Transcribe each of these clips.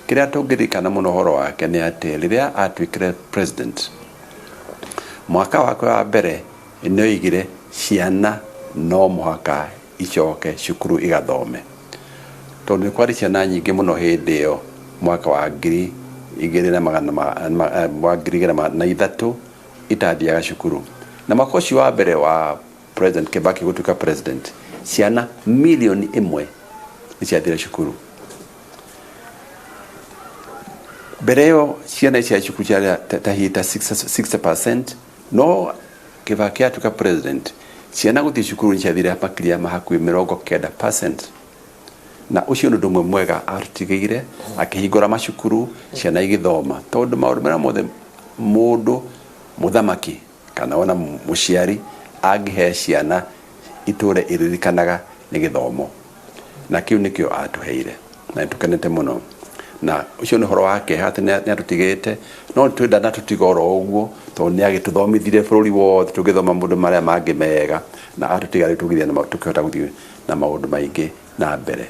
Kĩrĩa tũngĩririkana mũno ũhoro wake nĩ atĩ rĩrĩa atuĩkire president, mwaka wake wa mbere nĩ oigire ciana no mũhaka icoke cukuru igathome. Tondũ nĩ kwarĩ ciana nyingĩ mũno hĩndĩ ĩyo mwaka wa 2000 na magana wa 2003 itathiaga cukuru. Na mwaka ũcio wa mbere wa President Kibaki gũtuĩka president, ciana 1 million nĩ ciathire cukuru. Mbere ĩyo ciana cia cukuru ciarĩ ta hihi ta 60%, no Kibaki atuĩka president, ciana gũthiĩ cukuru nĩ ciathire makĩria ma hakuhĩ 90%. Na ũcio nĩ ũndũ ũmwe mwega atũtigĩire, akĩhingũra macukuru, ciana igĩthoma, tondũ maũndũ marĩa mothe mũndũ mũthamaki kana ona mũciari angĩhe ciana itũre iririkanaga nĩ gĩthomo, na kĩu nĩkĩo atũheire, na nĩ tũkenete mũno. Na ũcio nĩ ũhoro wa kĩeha atĩ nĩ atũtigĩte, no twenda na tũtiga oro ũguo, tondũ nĩ agĩtũthomithirie bũrũri wothe tũgĩthoma maũndũ marĩa mangĩ mega, na atũtiga rĩu tũgĩthiĩ na tũkĩhota gũthiĩ na maũndũ maingĩ na mbere.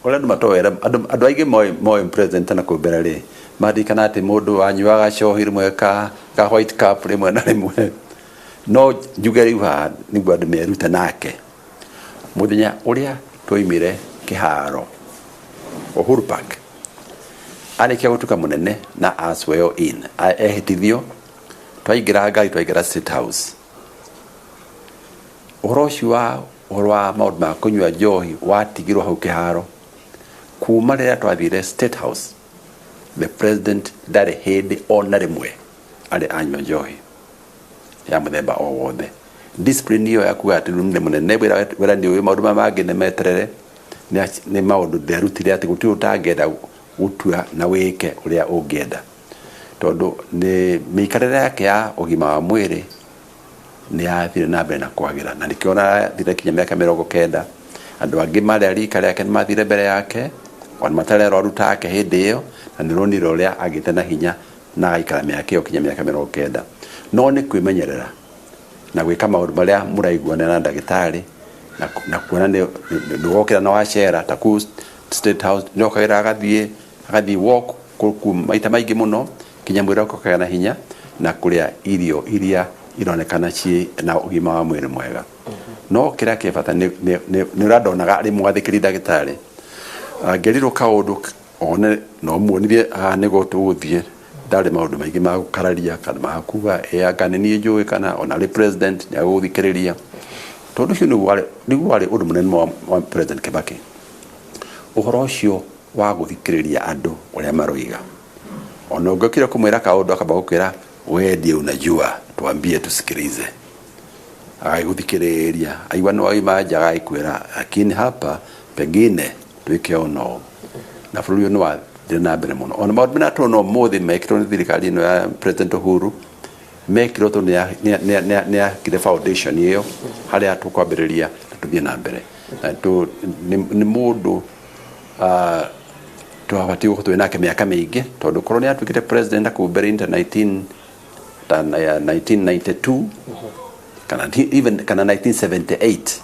Ũrĩa andũ matoĩ, andũ aingĩ moĩ president na kũu mbere rĩ, maririkana atĩ mũndũ wanyuaga cohi rĩmwe ka White Cap rĩmwe na rĩmwe. No njuge rĩu haha nĩguo andũ merute nake, mũthenya ũrĩa twaimire kĩharo Uhuru Park, arĩkia gũtuĩka mũnene na a swear in, ehĩtithio, twaingĩra ngari, twaingĩra State House, ũhoro ũcio wa ũhoro wa maũndũ ma kũnyua njohi watigirwo hau kĩharo. Kuma rĩrĩa twathire State House, the president ndarĩ hĩndĩ ona rĩmwe arĩ anyua njohi ya mũthemba o wothe. Discipline ĩyo ya kuga atĩ rĩu nĩ mũnene, wĩra nĩ ũyũ, maũndũ maya mangĩ nĩ meterere, nĩ maũndũ nderutire atĩ gũtirĩ ũtangĩenda gũtua na wĩke ũrĩa ũngĩenda, tondũ nĩ mĩikarĩre yake ya ũgima wa mwĩrĩ nĩ yathire na mbere na kwagĩra, na nĩkĩo ona athire kinya mĩaka 90. Andũ angĩ marĩ a rika rĩake nĩ mathire mbere yake ona matarĩ arwaru take hĩndĩ ĩyo, na nĩ ronire ũrĩa agĩte na hinya na agaikara mĩaka ĩyo kinya mĩaka 90. No nĩ kwĩmenyerera na gwĩka maũndũ marĩa mũraiguana na ndagĩtarĩ na kuona nĩ ndũgokĩra na wacera ta kũu State House nĩ okagĩra agathiĩ walk kũu maita maingĩ mũno kinya mwĩrĩ wake ũkagĩa na hinya, na kũrĩa irio iria ironekana ciĩ na ũgima wa mwĩrĩ mwega. No kĩrĩa kĩ bata nĩ ũrĩa ndonaga arĩ mwathĩkĩri ndagĩtarĩ, angĩrirwo kaũndũ one no muonithie haha nĩguo tũgũthiĩ. Ndarĩ maũndũ maingĩ ma gũkararia kana ma kuga ĩ anga nĩ niĩ njũĩ, kana ona arĩ president nĩ agũgũthikĩrĩria, tondũ ũcio nĩguo warĩ ũndũ mũnene wa President Kibaki, ũhoro ũcio wa gũthikĩrĩria andũ ũrĩa maroiga. Ona ũngĩokire kũmwĩra kaũndũ, akamba gũkwĩra, "We ndiye unajua, tuambie tusikilize." Agagĩgũthikĩrĩria, aigua nĩ wauma nja, agagĩkwĩra, "Lakini hapa pengine twĩke ũũ na ũũ." Na bũrũri ũyũ nĩ wathire na mbere mũno. Ona maũndũ marĩa tũrona ũmũthĩ mekĩrwo nĩ thirikari ĩno ya President Uhuru, mekĩrwo tondũ nĩ yakire foundation ĩyo harĩa tũkwambĩrĩria na tũthiĩ na mbere. Na nĩ mũndũ twabatiĩ gũkorwo twĩ nake mĩaka mĩingĩ, tondũ korwo nĩ atuĩkĩte president kũu mbere ta 19 ta ya 1992 kana even kana 1978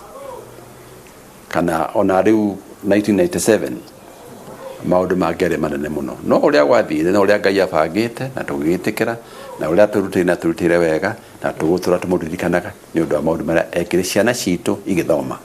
kana ona rĩu 1997, maũndũ mangĩarĩ manene mũno. No ũrĩa gwathire na ũrĩa Ngai abangĩte na tũgĩgĩtĩkĩra na ũrĩa tũrutĩire na tũrutĩire wega, na tũgũtũra tũmũririkanaga nĩ ũndũ wa maũndũ marĩa ekire ciana citũ igĩthoma.